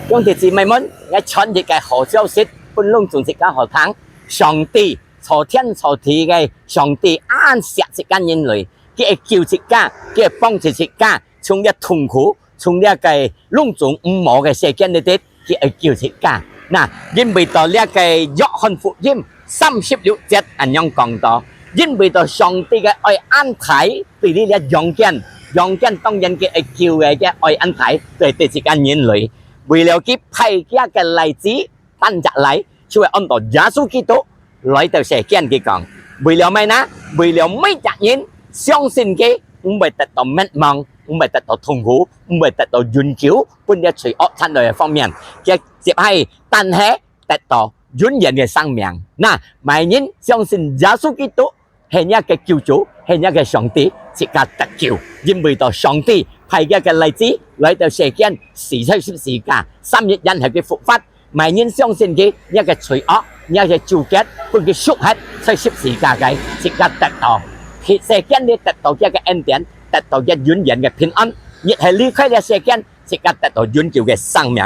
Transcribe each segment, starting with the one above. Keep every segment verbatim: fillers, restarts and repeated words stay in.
兄弟姊妹們，𠊎傳一個好消息，分攏總自家好聽。上帝，造天造地个上帝，恁惜自家人類，佢愛救自家，佢愛幫助自家，從這痛苦，從這個攏總毋好个世間裡底，佢愛救自家。那，因為到這個約翰福音三十六節恁樣講到，因為到上帝个愛恁大，對你這陽間，陽間當然佢愛救个，佢愛恁大，對，對自家人類。為了佢派佢个倈子，單隻倈，就係安到耶穌基督，來到世間，佢講，為了麼个呢？為了每隻人相信佢，毋會得到滅亡，毋會得到痛苦，毋會得到永久，分這罪惡產來个方面，佢接下，但係得到永遠个生命。那，麼人相信耶穌基督，係若个救主，係若个上帝，自家得救，因為到上帝派佢个倈子來到世間，死在十字架，三日然後佢復活。麼人相信佢，若个罪惡，若个糾結，分佢贖忒在十字架个，自家得到。世間裡得到佢个恩典，得到佢永遠个平安，越係離開這世間，自家得到永久个生命。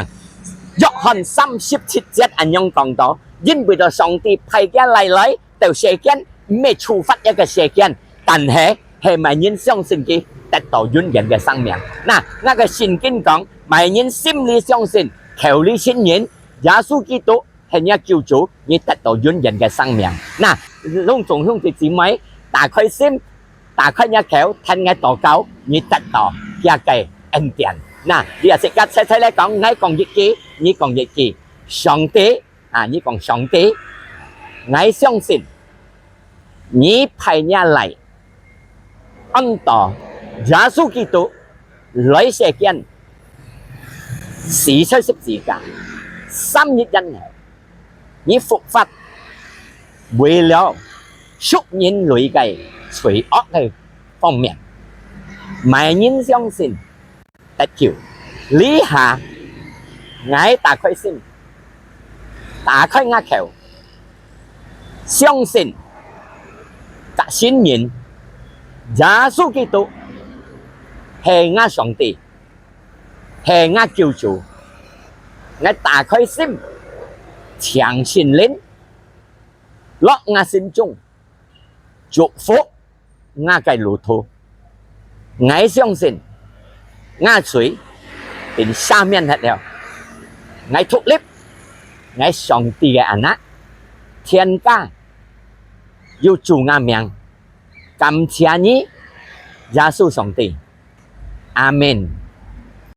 約翰三十七節恁樣講到，因為到上帝派佢个倈來， 到世間，毋係處罰這個世間，但係，係麼人相信佢，得到永遠个生命。那，該個聖經講，麼人心裡相信，口裡承認，耶穌基督係若救主，你得到永遠个生命。那，攏總兄弟姊妹，打開心，打開若口，聽𠊎禱告，你得到佢个恩典。那，你也自家齊齊來講，𠊎講一句，你講一句，上帝 啊，你講上帝，𠊎相信你派若倈，安到耶穌基督來世間，死在十字架，三日然後，你復活，為了贖人類个罪惡个方面，麼人相信 得救。這下，𠊎打開心，打開𠊎口，相信，佮承認，耶穌基督係𠊎上帝，係𠊎救主。𠊎打開心，請聖靈落𠊎心中， 祝福𠊎个路途。𠊎相信，𠊎罪分赦免忒了。𠊎獨立，𠊎上帝个anak，天家有主𠊎名。感謝你，耶穌上帝。阿門。